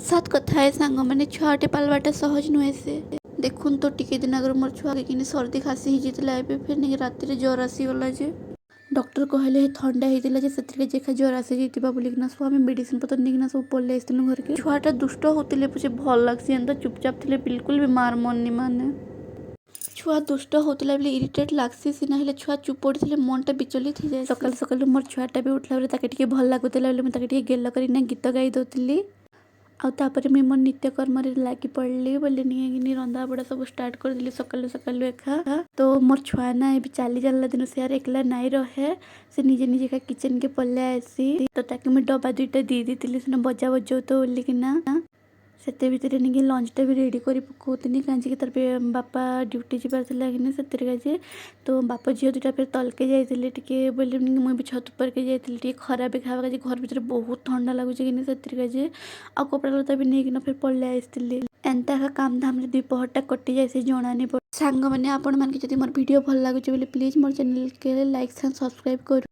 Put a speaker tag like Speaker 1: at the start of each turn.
Speaker 1: ସତ୍ କଥା ଏ ସାଙ୍ଗମାନେ, ଛୁଆଟେ ପାଲବାଟା ସହଜ ନୁହେଁ ସେ। ଦେଖୁନ୍ ତ, ଟିକେ ଦିନ ଆଗରୁ ମୋର ଛୁଆକେ କିନି ସର୍ଦି ଖାସି ହେଇଯାଇଥିଲା। ଏବେ ଫେର୍ ନାଇକି ରାତିରେ ଜ୍ୱର ଆସିଗଲା ଯେ ଡକ୍ଟର କହିଲେ ଥଣ୍ଡା ହେଇଥିଲା ଯେ ସେଥିରେ ଯେଖା ଜ୍ୱର ଆସିଯାଇଥିବା ବୋଲିକିନା। ସବୁ ଆମେ ମେଡ଼ିସିନ ପତ୍ର ନେଇକିନା ସବୁ ପଳେଇ ଆସିଥିଲୁ ଘରକେ। ଛୁଆଟା ଦୁଷ୍ଟ ହଉଥିଲେ ପଛେ ଭଲ ଲାଗ୍ସି, ଏନ୍ତା ଚୁପଚାପ ଥିଲେ ବିଲକୁଲ ବି ମାର ମନ ନି ମାନେ। ଛୁଆ ଦୁଷ୍ଟ ହଉଥିଲା ବେଲେ ଇରିଟେଟ୍ ଲାଗ୍ସି ସିନା, ହେଲେ ଛୁଆ ଚୁପ୍ ପଡ଼ିଥିଲେ ମନଟା ବିଚଳିତ ହେଇଯାଏ। ସକାଳୁ ସକାଳୁ ମୋର ଛୁଆଟା ବି ଉଠିଲା ବେଲେ ତାକେ ଟିକେ ଭଲ ଲାଗୁଥିଲା ବେଲେ ମୁଁ ତାକେ ଟିକେ ଗେଲ କରିକିନା ଗୀତ ଗାଇ ଦଉଥିଲି। ଆଉ ତାପରେ ମୁଇଁ ମୋର ନିତ୍ୟକର୍ମରେ ଲାଗି ପଡ଼ିଲି ବୋଲି ନିଏକିନି ରନ୍ଧା ବଢ଼ା ସବୁ ଷ୍ଟାର୍ଟ କରିଦେଲି ସକାଳୁ ସକାଳୁ ଏଖା। ତ ମୋର୍ ଛୁଆ ନା ଏବେ ଚାଲି ଜାଣିଲା ଦିନୁ ସେ ଆର୍ ଏକଲା ନାଇଁ ରହେ, ସେ ନିଜେ ନିଜେ ଏକା କିଚେନ୍କେ ପଲେଇ ଆଏସି। ତ ତାକେ ମୁଇଁ ଡବା ଦୁଇଟା ଦେଇ ଦେଇଥିଲି ସେନ ବଜା ବଜଉତ ବୋଲିକିନା। ସେତେ ଭିତରେ ନିକି ଲଞ୍ଚଟା ବି ରେଡ଼ି କରି ପକଉଥିନି, କାହିଁକି ତାର ବାପା ଡ୍ୟୁଟି ଯିବାର ଥିଲା କିନି ସେଥିରେ କାଜେ। ତ ବାପ ଝିଅ ଦୁଇଟା ଫେର୍ ତଲକେ ଯାଇଥିଲେ ଟିକେ ବୋଲି ମୁଇଁ ବି ଛତ ଉପରକେ ଯାଇଥିଲି ଟିକେ ଖରା ବି ଖାଇବା କାଜେ। ଘର ଭିତରେ ବହୁତ ଥଣ୍ଡା ଲାଗୁଛି କିନି ସେଥିରେ କାଜେ। ଆଉ କପଡ଼ା ଲତା ବି ନେଇକିନା ଫେର୍ ପଳେଇ ଆସିଥିଲି। ଏନ୍ତା ଏକା କାମ ଧାମରେ ଦ୍ୱିପହରଟା କଟି ଯାଏସି, ଜଣା ନି ପଡ଼େ। ସାଙ୍ଗମାନେ, ଆପଣମାନଙ୍କୁ ଯଦି ମୋର ଭିଡ଼ିଓ ଭଲ ଲାଗୁଛି ବୋଲେ ପ୍ଲିଜ୍ ମୋର ଚ୍ୟାନେଲ୍କେ ଲାଇକ୍ ଆଣ୍ଡ ସବସ୍କ୍ରାଇବ୍ କରୁ।